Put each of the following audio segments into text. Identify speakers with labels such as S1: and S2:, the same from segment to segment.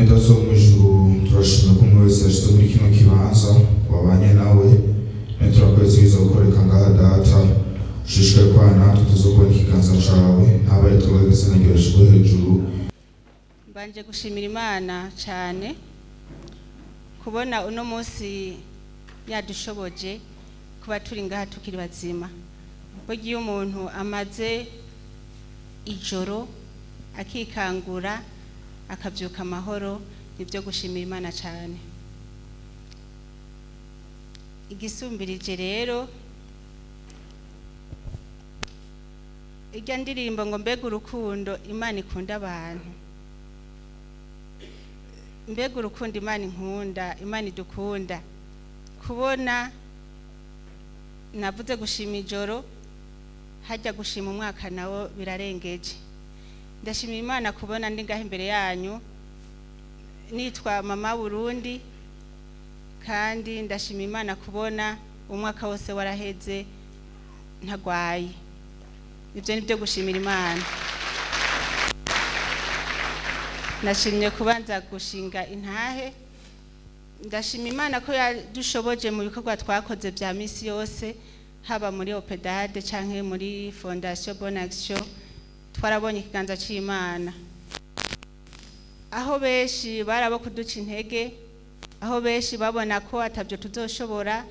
S1: Data wo mu ijuru, turashimira ko umwe wese yashyize muri kino kibanza wabanye nawe, nawe turakwezi biza gukoreka ngaha. Data, ushishikaye kubana natwe, tuzokubona ikiganza cawe ntabaye twebwe izina ryawe rishirwe hejuru.
S2: Mbanje gushimira Imana cyane kubona uno munsi yadushoboje kuba turi ngaha tukiri bazima. Burya iyo umuntu amaze ijoro akikangura akabyuka amahoro, nibyo gushimira Imana cyane. Igisumbirije rero irya ndirimbo ngo mbega urukundo Imana ikunda abantu, mbega urukundo Imana inkunda, Imana idukunda. Kubona navuze gushima ijoro, hajya gushima umwaka nawo birarengeje. Ndashimira Imana kubona ndi ngaha imbere yanyu nitwa Mama Burundi, kandi ndashima Imana kubona umwaka wose waraheze ntagwaye. Ibyo ni byo gushimira Imana. Nashimye kubanza gushinga intahe. Ndashima Imana ko yadushoboje mu bikorwa twakoze bya misi yose, haba muri OPEDAD canke muri Fondation Bonne Action. Twarabonye ikiganza c'Imana, aho benshi barabo kuduca intege, aho benshi babona ko atabyo tuzoshobora,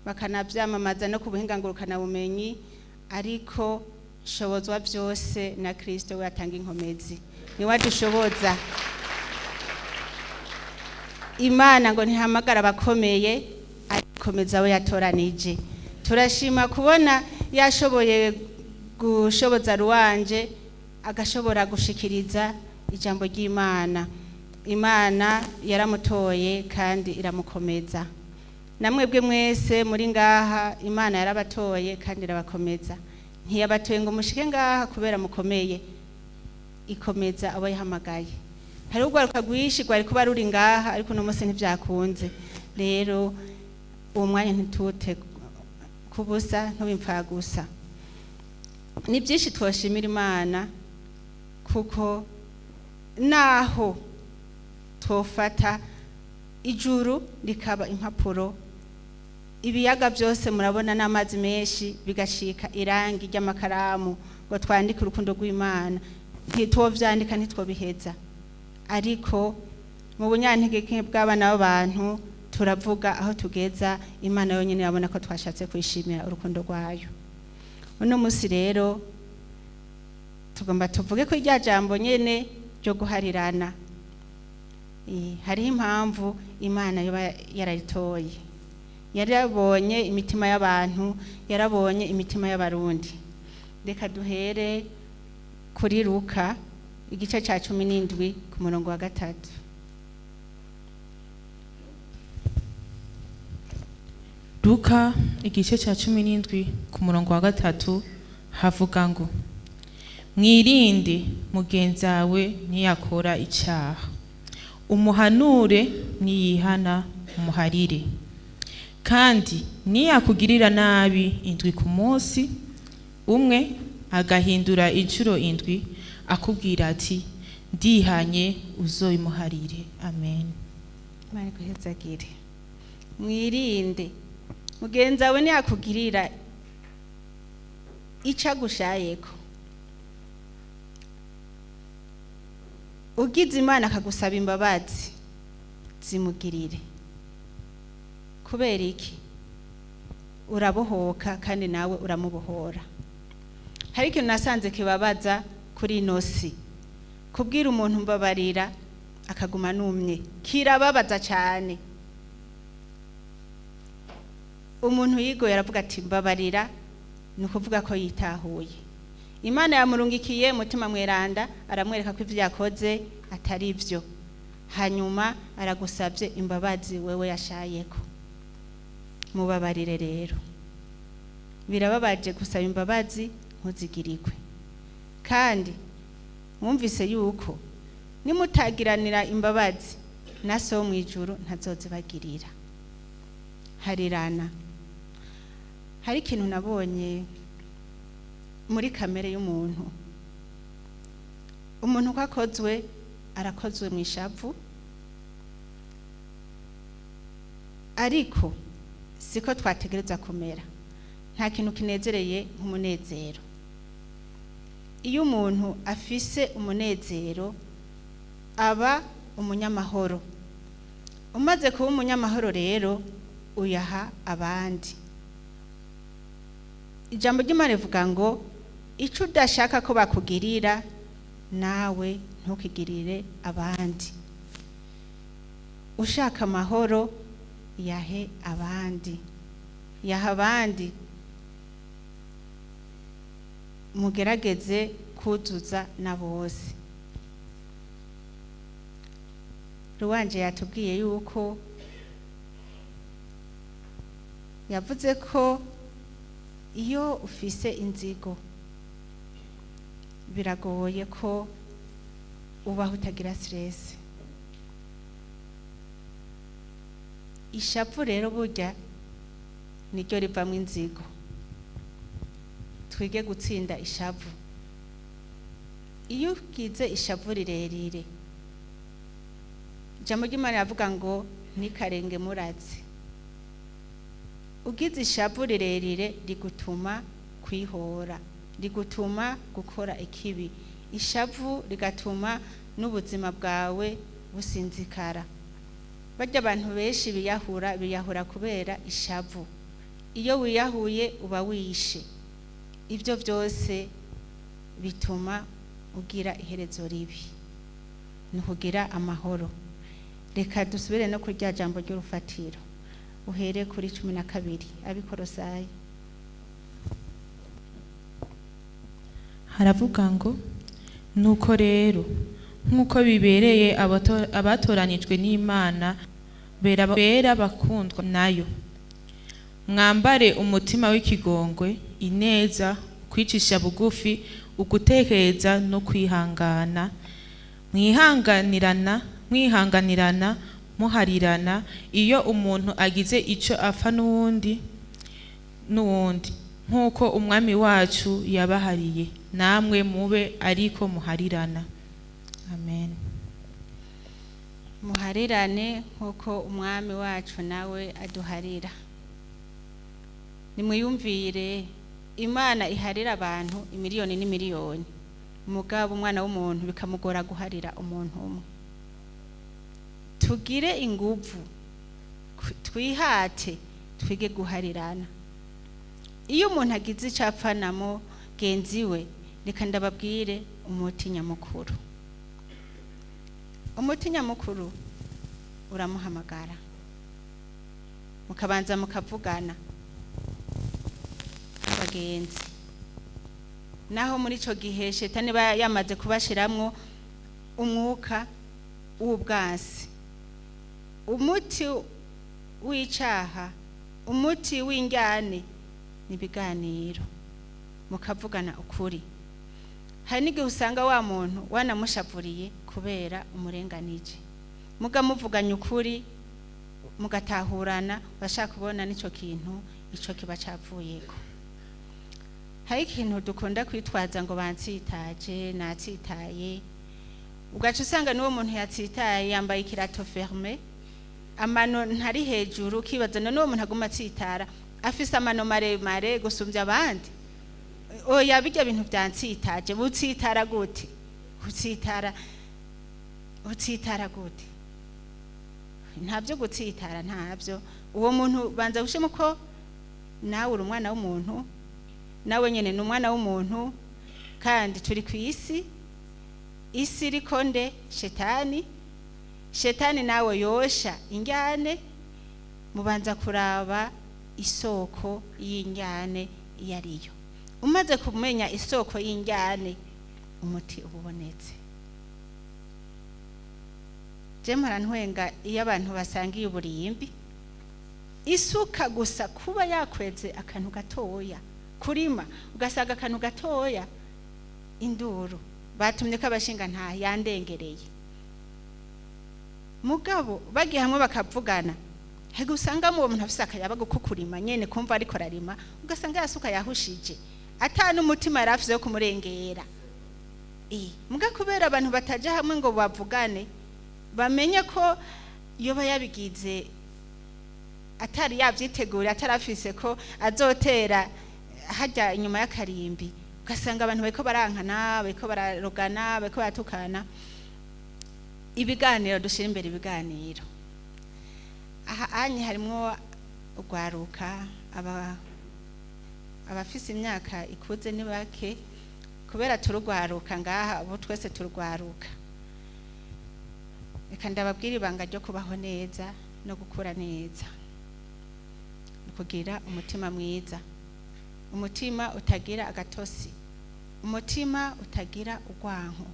S2: bakanavyamamaza no ku buhinga ngurukanabumenyi, ariko shobozwa byose na Kristo we atanga inkomezi, niwe adushoboza. Imana ngo ntihamagara abakomeye, akomeza we yatoranije. Turashima kubona yashoboye gushoboza ruwanje agashobora gushikiriza ijambo ry'Imana. Imana yaramutoye kandi iramukomeza. Namwebwe mwese muri ngaha, Imana yarabatoye kandi irabakomeza. Ntiyabatoye ngo mushike ngaha kubera mukomeye, ikomeza abo yahamagaye. Hari urwaruka rwinshi rwari kuba ruri ngaha, ariko uno munsi ntibyakunze. Rero uwo mwanya ntitute kubusa, ntubimfagusa. Ni byinshi twoshimira Imana, kuko naho twofata ijuru rikaba impapuro, ibiyaga byose murabona n'amazi menshi bigashika irangi ry'amakaramu ngo twandike urukundo rw'Imana, ntitwovyandika, ntitwobiheza. Ariko mu bunyantege bw'abana b'abantu turavuga aho tugeza, Imana yonyine yabona ko twashatse kwishimira urukundo rwayo. Uno munsi rero tugomba tuvuge ko irya jambo nyene ryo guharirana, hariho impamvu Imana yoba yararitoye. Yarabonye imitima y'abantu, yarabonye imitima y'Abarundi. Reka duhere kuri Luka igice ca 17 ku murongo wa 3.
S3: Luka igice ca 17 ku murongo wa 3 havuga ngo: mwirinde mugenzawe ntiyakora icyaha, umuhanure niyihana umuharire, kandi niyakugirira nabi indwi ku munsi umwe agahindura inshuro indwi akubwira ati ndihanye, uzoyimuharire. Amen.
S2: Imana iguhezagire. Mwirinde mugenzawe ntiyakugirira ico agushayeko, ugize Imana akagusaba imbabazi zimugirire. Kubera iki? Urabohoka kandi nawe uramubohora. Hari ikintu nasanze kibabaza kuri ino si, kubwira umuntu mbabarira akaguma numye, kirababaza cyane. Umuntu yigoye aravuga ati mbabarira, ni ukuvuga ko yitahuye. Imana yamurungikiye mutima mweranda, aramwereka ko ivyo yakoze atari byo, hanyuma aragusabye imbabazi wewe yashayeko. Mubabarire rero. Birababaje gusaba imbabazi ntuzigirigwe. Kandi mwumvise yuko nimutagiranira imbabazi na so mu ijuru ntazozibagirira. Harirana. Hari ikintu nabonye muri kamere y'umuntu. Umuntu uko akozwe, arakozwe mu ishavu, Ariko siko twategereza kumera. Nta kintu kinezereye nk'umunezero. Iyo umuntu afise umunezero aba umunyamahoro. Umaze kuba umunyamahoro rero uyaha abandi. Ijambo ry'Imana rivuga ngo ico udashaka ko bakugirira nawe ntukigirire abandi. Ushaka amahoro yahe abandi, yaha abandi. Mugerageze kuzuza na bose. Ruwanje yatubwiye yuko yavuze ko iyo ufise inzigo biragoye ko ubaho utagira stress. Ishavu rero burya niryo rivamwo inzigo. Twige gutsinda ishavu. Iyo ugize ishavu rirerire, ijambo ry'Imana rivuga ngo ntikarenge murazi. Ugize ishavu rirerire rigutuma kwihora, rigutuma gukora ikibi. Ishavu rigatuma n'ubuzima bwawe businzikara. Barya abantu benshi biyahura, biyahura kubera ishavu. Iyo wiyahuye uba wishe. Ibyo byose bituma ugira iherezo ribi, nukugira amahoro. Reka dusubire no kurya jambo ry'urufatiro, uhere kuri 12 Abikorosayi.
S3: Haravuga ngo nuko rero nkuko bibereye abatoranijwe n'Imana bera bakundwa nayo, mwambare umutima w'ikigongwe, ineza, kwicisha bugufi, ugutekereza no kwihangana, mwihanganirana, muharirana iyo umuntu agize ico apfa n'uwundi nkuko umwami wacu yabahariye, namwe mube ariko muharirana. Amen.
S2: Muharirane nkuko umwami wacu nawe aduharira. Nimwiyumvire Imana iharira abantu imiliyoni n'imiliyoni, mugabo umwana w'umuntu bikamugora guharira umuntu umwe. Tugire inguvu, twihate, twige guharirana. Iyo umuntu agize icapfa na mugenzi we, reka ndababwire umuti nyamukuru. Umuti nyamukuru uramuhamagara, mukabanza mukavugana abagenzi. Naho muri ico gihe shetani yamaze kubashiramwo umwuka w'ubwasi, umuti w'icaha, umuti w'injyane nibiganiro, mukavugana ukuri. Hari n'igihe usanga wa muntu wanamushavuriye kubera umurenganije, mugamuvuganya ukuri mugatahurana, bashaka kubona n'ico kintu ico kiba capfuyeko. Hari ikintu dukunda kwitwaza ngo bansitaje, natsitaye, ugaca usanga n'uwo muntu yatsitaye yambaye ikirato ferme, amano ntari hejuru, ukibaza none uwo muntu aguma atsitara afise amano maremare gusumbya abandi. Oya, bijya bintu byansitaje, butsitara gute? Utsitara gute? Ntabyo gutsitara, ntabyo. Uwo muntu banza gushima ko nawe uri umwana w'umuntu, nawe nyene ni umwana w'umuntu, kandi turi ku isi. Isi iriko nde? Shetani. Shetani nawe yosha injyane. Mubanza kuraba isoko y'injyane iyo ariyo. Umaze kumenya isoko y'injyane, umuti ububonetse. Je mpora ntwenga iyo abantu basangiye uburimbi, isuka gusa kuba yakweze akantu gatoya, kurima ugasaga akantu gatoya, induru batumye ko abashinga nta yandengereye. Mugabo bagiye hamwe bakavugana, hego usanga mu muntu afise akayaba gukukurima nyene kumva ariko ararima, ugasanga yasuka yahushije atanu umutima yarafise yo kumurengera. Muga kubera abantu bataje hamwe ngo bavugane, bamenye ko yoba yabigize Atari yavyitegura, atarafise ko azotera hajya inyuma y'akarimbi, ugasanga abantu bariko barankana, bariko bararogana, bariko baratukana. Ibiganiro, dushira imbere ibiganiro. Aha anye harimwo ugwaruka, aba abafise imyaka ikuze ni bake, kubera turugwaruka ngaha, ubu twese turugwaruka. Reka ndababwira ibanga ryo kubaho neza no gukura neza: ni kugira umutima mwiza, umutima utagira agatosi, umutima utagira urwanko,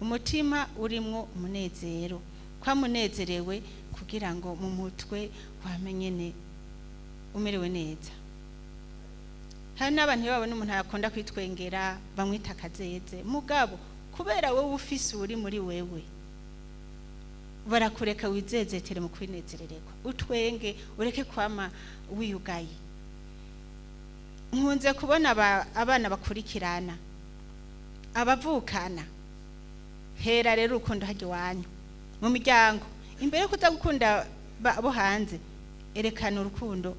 S2: umutima urimwo umunezero, kwamunezerewe, kugira ngo mu mutwe wamenyene umerewe neza. Hari n'abantu iyo babona umuntu akunda kwitwengera bamwita akazeze, mugabo kubera wowe ufise uri muri wewe, barakureka wizezetere mu kwinezerererwa, utwenge, ureke kwama wiyugaye. Nkunze kubona abana bakurikirana, abavukana. Hera rero urukundo hajya iwanyu mu miryango imbere yo kuza gukunda abo hanze. Erekana urukundo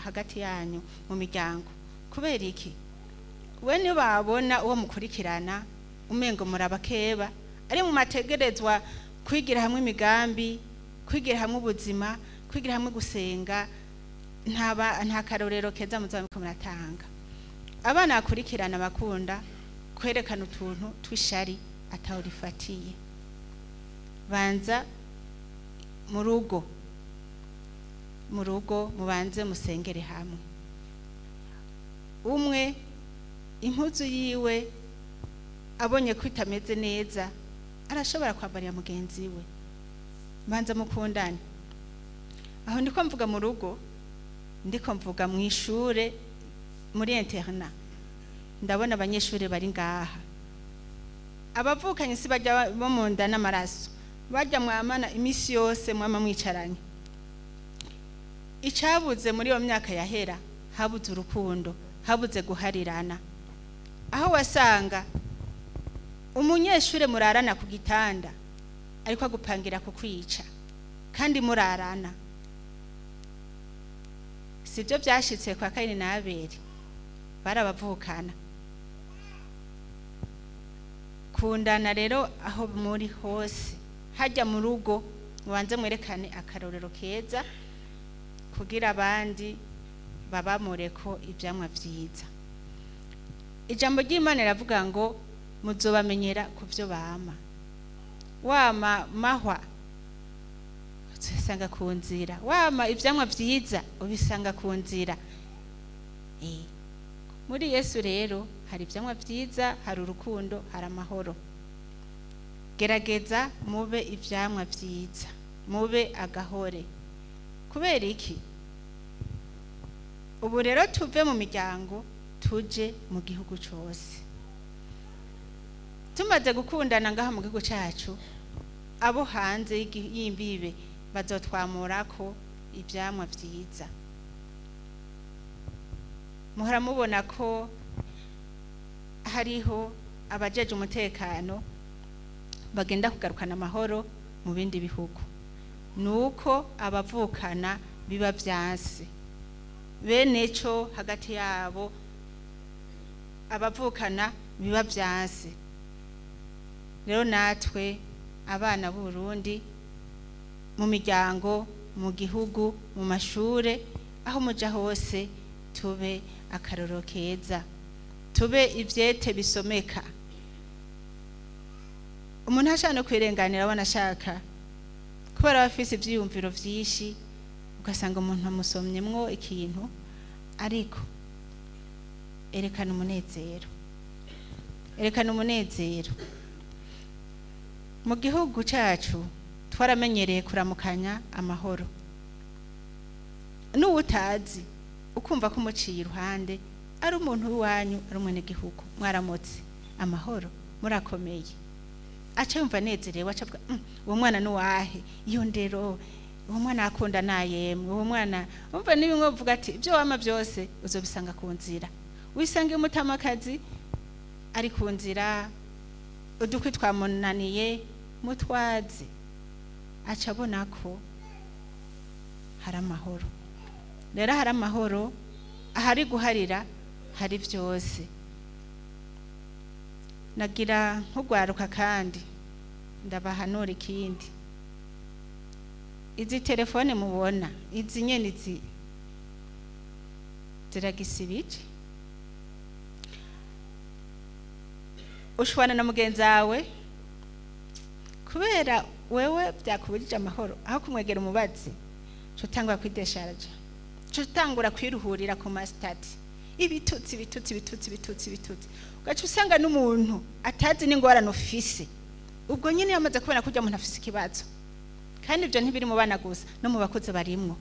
S2: hagati yanyu mu miryango. Kubera iki? We ntibabona uwo mukurikirana umengo murabakeba, ari mu mategerezwa kwigira hamwe imigambi, kwigira hamwe ubuzima, kwigira hamwe gusenga. Ntaba nta karorero keza muzaba muriko muratanga. Abana bakurikirana bakunda kwerekana utuntu tw'ishari ataho rifatiye. Banza mu rugo, mu rugo mubanze musengere hamwe. Umwe impuzu yiwe abonye ko itameze neza, arashobora kwambarira mugenzi we. Banza mukundane. Aho ndiko mvuga mu rugo, ndiko mvuga mu ishure, muri internat. Ndabona abanyeshuri bari ngaha, abavukanye si bajya bo mu nda n'amaraso, bajya mwamana iminsi yose, mwama mwicaranye. Icabuze muri iyo myaka yahera, habuze urukundo, habuze guharirana, aho wasanga umunyeshure murarana ku gitanda ariko agupangira kukwica kandi murarana. Sibyo byashitse kwa Kayini na Abeli? Barabavukana. Kundana rero aho muri hose, hajya mu rugo mubanze mwerekane akarorero keza kugira abandi babamureko ivyamwa vyiza. Ijambo ry'Imana riravuga ngo muzobamenyera ku vyo bama. Wama mahwa uzisanga ku nzira, wama ivyamwa vyiza ubisanga ku nzira. Muri Yesu rero hari ivyamwa vyiza, hari urukundo, hari amahoro. Gerageza mube ivyamwa vyiza, mube agahore. Kubera iki? Ubu rero tuve mu miryango tuje mu gihugu cose. Tumaze gukundana ngaha mu gihugu cacu, abo hanze y'imbibe bazotwamurako ivyamwa vyiza. Muhora mubona ko hariho abajeje umutekano bagenda kugarukana amahoro mu bindi bihugu, nuko abavukana biba vyanse, bene co hagati yabo abavukana biba vyanse. Rero natwe abana b'Uburundi, mu miryango, mu gihugu, mu mashure, aho muja hose, tube akarorero keza, tube ivyete bisomeka. Umuntu ashaka no kwirenganira abona ashaka, kubera aba afise ivyiyumviro vyinshi, ugasanga umuntu amusomyemwo ikintu. Ariko erekana umunezero, erekana umunezero. Mu gihugu cacu twaramenyereye kuramukanya amahoro n'uwutazi, ukumva ko umuciye iruhande ari umuntu w'iwanyu, ari umwenegihugu: "Mwaramutse amahoro, murakomeye?" Aca yumva anezerewe, aca avuga: Uwo mwana nuwahe? Iyo ndero uwo mwana akunda nayemwe uwo mwana." Umva, n'ibimwe uvuga ati ibyo wama byose uzobisanga ku nzira. Wisange umutamakazi ari ku nzira, udukwi twamunaniye, mutwazi, aca abona ko Hari amahoro. Rero hari amahoro, ahari guharira hari byose. Nagira nk'ugwaruka kandi ndabahanura ikindi. Izi telefone mubona, izi nyene izi ziragisibije. Ushwana na mugenzi wawe kubera wewe byakubujije amahoro, aho kumwegera umubazi cutangura kwidesharaja, cutangura kwiruhurira ku mastati, ibitutsi ibitutsi ibitutsi ibitutsi ibitutsi, ugaca usanga n'umuntu atazi n'ingorane ufise. Ubwo nyine yamaze kubona ko ujya umuntu afise ikibazo. Kandi ibyo ntibiri mu bana gusa, no mu bakuze barimwo.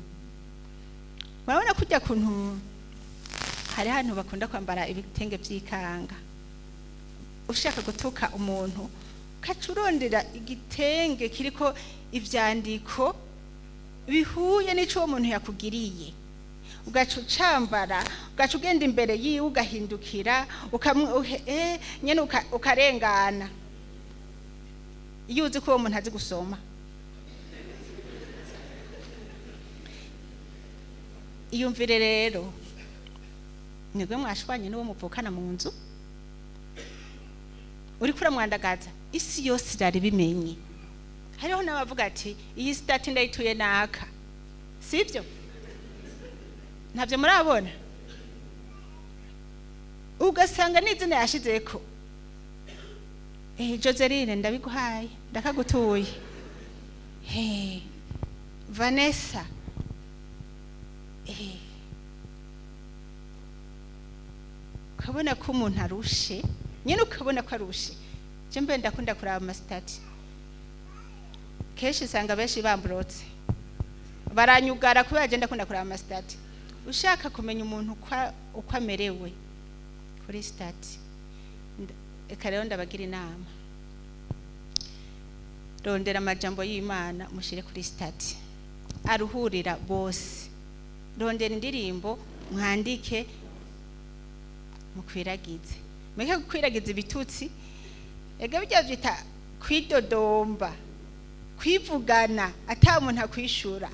S2: Murabona kujya kuntu hari hantu bakunda kwambara ibitenge by'ikanga, ushaka gutuka umuntu ukacurondera igitenge kiriko ivyandiko bihuye n'ico uwo muntu yakugiriye, ugaca ucambara, ugaca ugenda imbere yiwe, ugahindukira, nyene ukarengana. Iyo uzi ko uwo muntu azi gusoma. Iyumvire rero, nibwo mwashwanye n'uwo muvukana mu nzu, uriko uramwandagaza, isi yose irari bimenye. Hariho n'abavuga ati iyi stati ndayituye naka, sibyo? Ntabyo murabona? Ugasanga n'izina yashizeko, Joseline ndabiguhaye, ndakagutuye, Vanessa, ukabona ko umuntu arushe nyine, ukabona ko arushe. Je mbe ndakunda kuraba amasitati, kenshi usanga benshi bamburotse baranyugara kubera je ndakunda kuraba amasitati. Ushaka kumenya umuntu uko amerewe kuri stati, eka rero ndabagira inama, rondera amajambo y'Imana mushire kuri stati aruhurira bose. Rondera indirimbo mwandike mukwiragize, mureke gukwiragiza ibitutsi. Ega bijya byita kwidodomba, kwivugana ata muntu akwishura.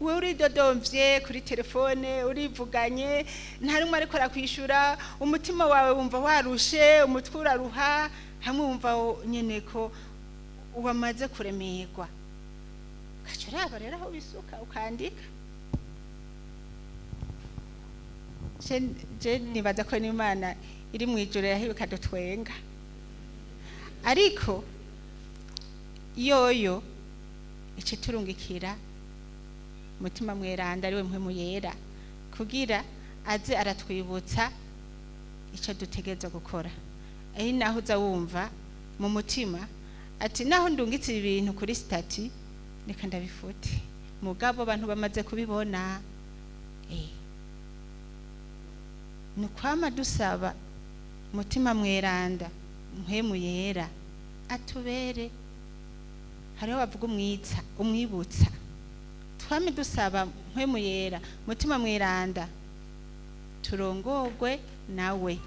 S2: Wewe uridodomvye kuri telefone, urivuganye, nta rumwe ariko arakwishura, umutima wawe wumva warushe, umutwe uraruha, hamwe wumva nyene ko wamaze kuremerwa. Ugaca uraba rero aho bisuka ukandika. Je nibaza ko n'Imana iri mu ijuru yahiwe ikadutwenga, ariko yoyo ica iturungikira Mutima Mweranda ariwe Mpwemu Yera, kugira aze aratwibutsa ico dutegerezwa gukora. Aho naho uza wumva mu mutima ati naho ndungitse ibintu kuri stati reka ndabifute, mugabo abantu bamaze kubibona. Ni kwama dusaba Mutima Mweranda Mpwemu Yera atubere. Hariho bavuga umwitsa, umwibutsa. Twame dusaba Mpwemu Yera Mutima Mweranda turongogwe nawe.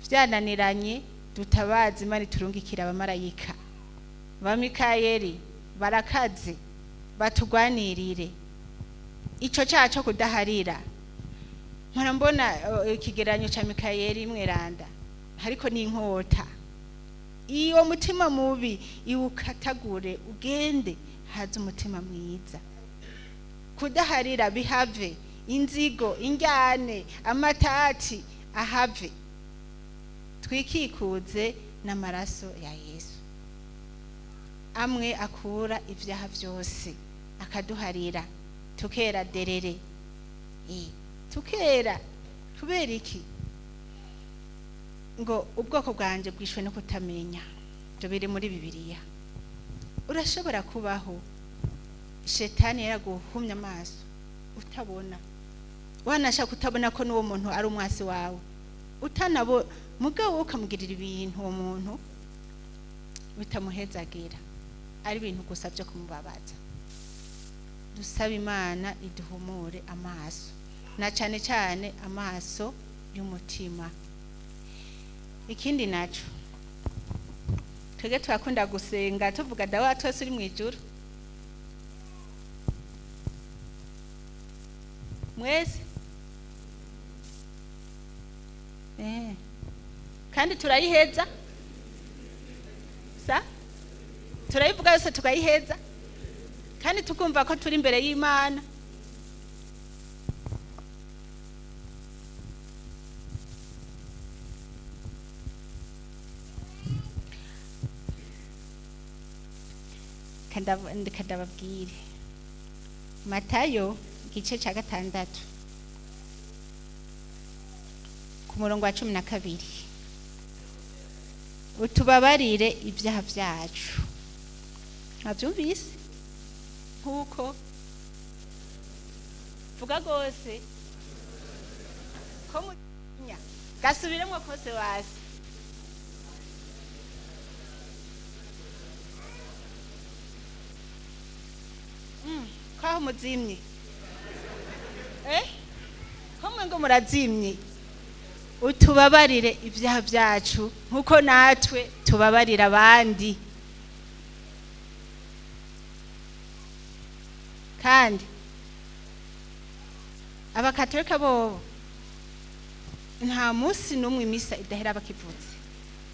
S2: Vyananiranye dutabaze Imana iturungikira abamarayika ba Mikayeli barakaze batugwanirire ico cyaco kudaharira. Mpora mbona ikigeranyo ca Mikayeli Mweranda hariko n'inkota. Iyo mutima mubi iwukatagure ugende haza umutima mwiza. Kudaharira bihave, inzigo, injyane, amatati ahave. Twikikuze n'amaraso ya Yesu, amwe akura ivyaha vyose akaduharira, tukera derere. Tukera kubera iki? Ngo ubwoko bwanje bwishwe no kutamenya. Ibyo biri muri Bibiliya. Urashobora kubaho shetani yaraguhumye amaso utabona, wanashaka utabona ko n'uwo muntu ari umwasi wawe, utanabo mugabo ukamugirira ibintu uwo muntu bitamuhezagira, ari ibintu gusa byo kumubabaza. Dusaba Imana iduhumure amaso, na cyane cyane amaso y'umutima. Ikindi naco, twebwe turakunda gusenga tuvuga Dawe wa twese uri mu ijuru. Mwese kandi turayiheza sa turayivuga yose tukayiheza kandi tukumva ko turi imbere y'Imana. Kandababwire Matayo igice cya 6 ku murongo wa 12, utubabarire ibyaha byacu. Mwabyumvise? Nkuko vuga gose ko mutinya gasubiremo kose wasi. Kwaho muzimye ko mwe ngo murazimye. Utubabarire ibyaha byacu nkuko natwe tubabarira abandi. Kandi abakatolika bobo nta munsi n'umwe imisa idahera bakivutse,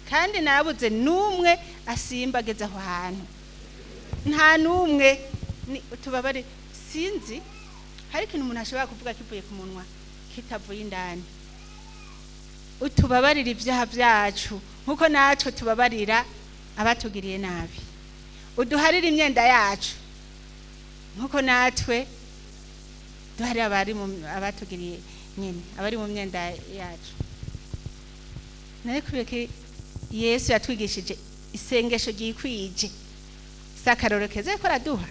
S2: kandi nabuze n'umwe asimba ageze aho hantu, nta n'umwe. Ni utubabare. Sinzi hari ikintu umuntu ashobora kuvuga kivuye ku munwa kitavuye indani. Utubabarira ibyaha byacu nkuko natwe tubabarira abatugiriye nabi. Uduharire imyenda yacu nkuko natwe duharira abari mu abatugiriye nyene abari mu myenda yacu. Nari kubeke Yesu yatwigishije isengesho ryikwije, sakaroro keza ko araduha.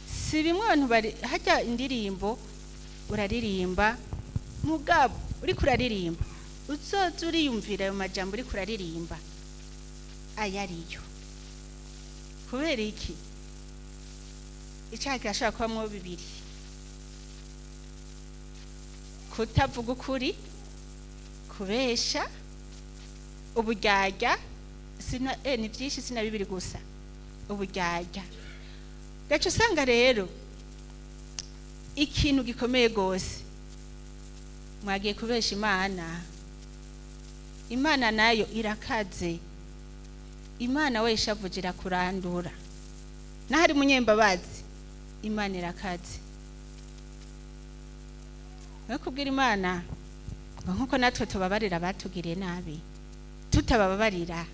S2: Si bimwe abantu bari hajya indirimbo uraririmba, mugabo uri kuraririmba uzoza uriyumvira ayo majambo uri kuraririmba ayariyo. Kubera iki? Icyaha kirashobora kubamwo bibiri: kutavuga ukuri, kubesha, uburyarya. Sina ni byinshi, sina bibiri gusa, uburyarya. Gace usanga rero ikintu gikomeye gose mwagiye kubesha Imana. Imana nayo irakaze. Imana we ishavugira kurandura, nahari munyembabazi. Imana irakaze. No kubwira Imana ngo nkuko natwe tubabarira abatugiriye nabi, tutababarira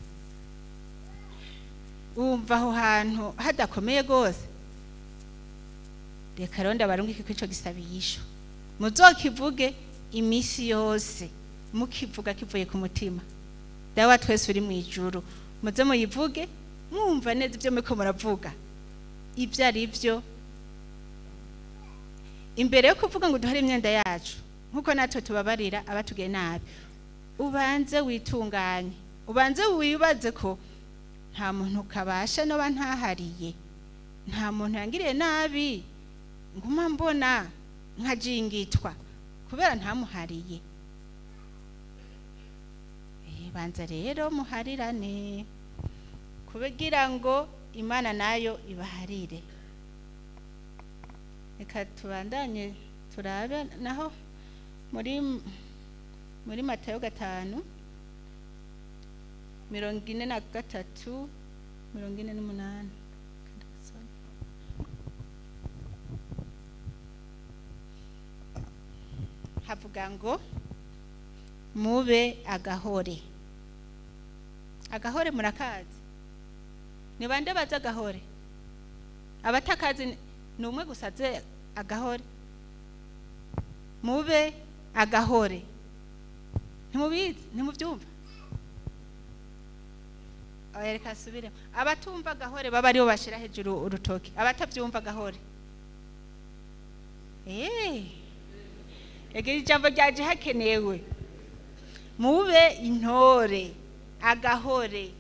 S2: umva aho hantu hadakomeye gose. Reka rero ndabarungike ko ico gisabisho muzokivuge imisi yose, mukivuga kivuye ku mutima. Dawa twese uri mu ijuru, muze muyivuge mwumva neza ibyo muriko muravuga ibyo ari byo. Imbere yo kuvuga ngo duhare imyenda yacu nkuko natwe tubabarira abatugiye nabi, ubanze witunganye, ubanze wibaze ko nta muntu kabasha noba ntahariye, nta muntu yangiriye nabi nguma mbona nkajingitwa kubera ntamuhariye. Banza rero muharirane kugira ngo Imana nayo ibaharire. Reka tubandanye turabe naho muri Matayo 5 43 48. Havuga ngo mube agahore. Agahore murakazi? Ni bande bazi agahore? Abatakazi ni umwe gusa azi agahore. Mube agahore. Ntimubizi? Ntimubyumva? Oya reka asubiremo. Abatumva agahore baba aribo bashira hejuru urutoki, abatabyumva agahore. Ege ijambo ryaje hakenewe. Mube intore, agahore,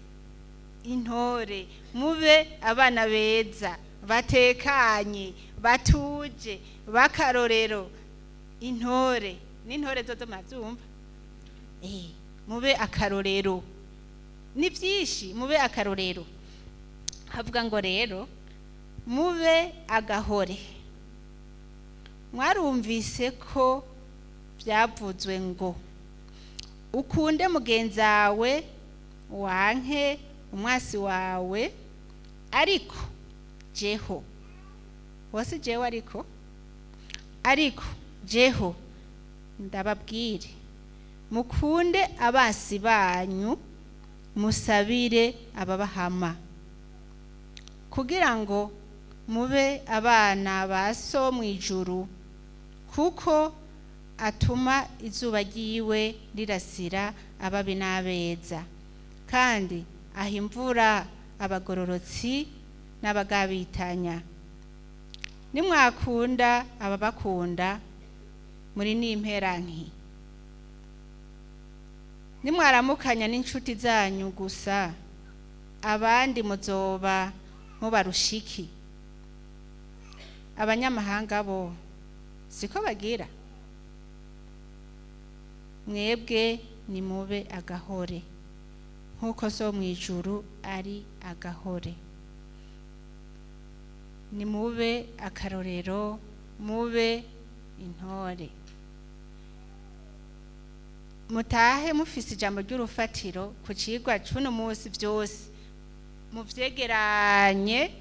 S2: intore. Mube abana beza, batekanye, batuje, bakarorero, intore. N'intore zozo murabyumva? Mube akarorero. Ni byinshi, mube akarorero. Havuga ngo rero Mube agahore. Mwarumvise ko byavuzwe ngo ukunde mugenzi wawe wanke umwasi wawe, ariko jeho wose jewe ariko jeho ndababwire, mukunde abasi banyu, musabire ababahama, kugira ngo mube abana ba so mu ijuru, kuko atuma izuba ryiwe rirasira ababi n'abeza, kandi aha imvura abagororotsi n'abagabitanya. Nimwakunda ababakunda, muri n'imperanki. Nimwaramukanya n'inshuti zanyu gusa, abandi muzoba mubarushiki. Abanyamahanga bo siko bagira? Mwebwe nimube agahore, nk'uko so mu ijuru ari agahore. Nimube akarorero, mube intore. Mutahe mufise ijambo ry'urufatiro ku cigwa c'uno munsi, vyose muvyegeranye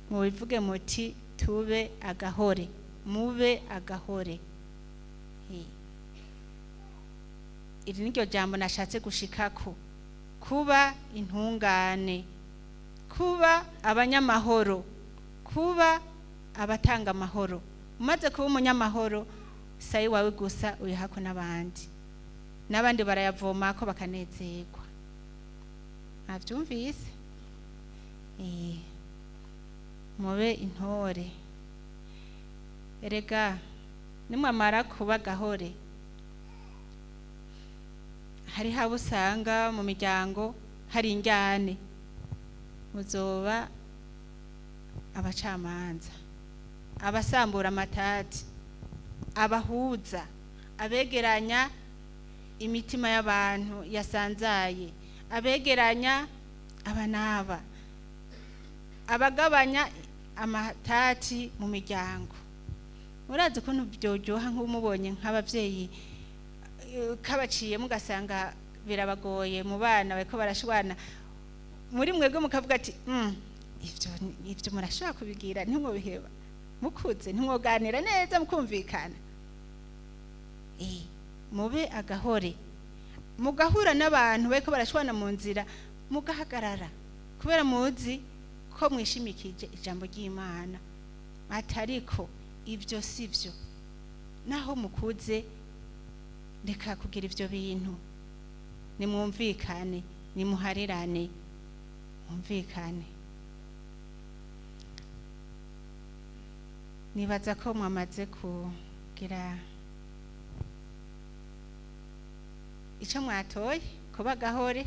S2: mubivuge muti tube agahore, mube agahore. Iri niryo jambo nashatse gushikako: kuba intungane, kuba abanyamahoro, kuba abatanga amahoro. Umaze kuba umunyamahoro, sayi wawe gusa, uyahako n'abandi, n'abandi barayavomako bakanezerwa. Mwavyumvise? Mube intore. Erega nimwamara kuba gahore, hari habo usanga mu miryango hari injyane, muzoba abacamanza, abasambura amatati, abahuza, abegeranya imitima y'abantu yasanzaye, abegeranya aba n'aba, abagabanya amatati mu miryango. Murazi ukuntu byoryoha nk'umubonye nk'abavyeyi kabaciye, mugasanga birabagoye mu bana bariko barashwana, muri mwebwe mukavuga ati ivyo murashobora kubigira, ntimwobiheba mukuze, ntimwoganira neza mukumvikana. Mube agahore. Mugahura n'abantu bariko barashwana mu nzira, mugahagarara, kubera muzi ko mwishimikije ijambo ry'Imana, atariko ivyo sivyo. Naho mukuze, reka kugira ivyo bintu, nimwumvikane, nimuharirane, mwumvikane. Nibaza ko mwamaze kugira ico mwatoye, kuba gahore.